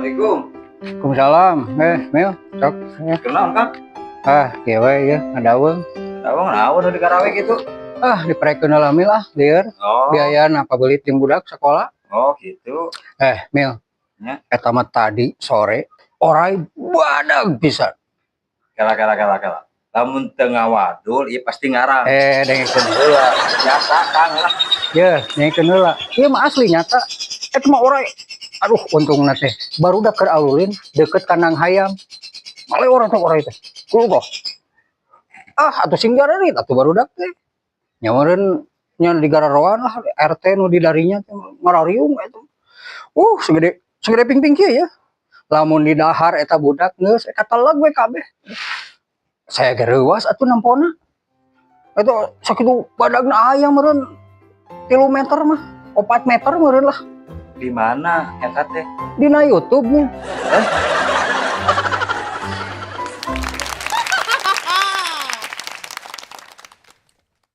Assalamualaikum. Waalaikumsalam. Eh, Mil, sok. Eh. Kenal kan? Ah, kieu we ya, ngadaweung. Tahu naon di Karawe gitu? Ah, diprekeun heula, Mil, ah, lieur. Oh. Biayaan apa beulit jeung budak sekolah. Oh, gitu. Eh, Mil. Ya. Eta mah tadi sore orai badag pisan. Kela kela kela kela. Lamun teu ngawadul, ieu pasti ngarang. Eh, dengekeun heula. Biasa, Kang, lah. Ye, dengekeun heula. Ieu mah asli nyata. Eta mah orai. Aduh, untungna teh barudak keur alulin deket kandang hayam. Male orang teh orai teh. Kudu. Ah, atuh sing jararit atuh barudak teh. Nya meureun nya di gararoan lah RT nu di darinya teh ngarariung eta. Segede segede pingping kieu ya. Lamun di dahar eta budak geus kateleg we kabeh. Saya ge reuas atuh nampona. Eta sakitu badagna hayam meureun 3 meter mah, 4 meter meureun lah. Di mana eta teh? Dina YouTube nih. Eh?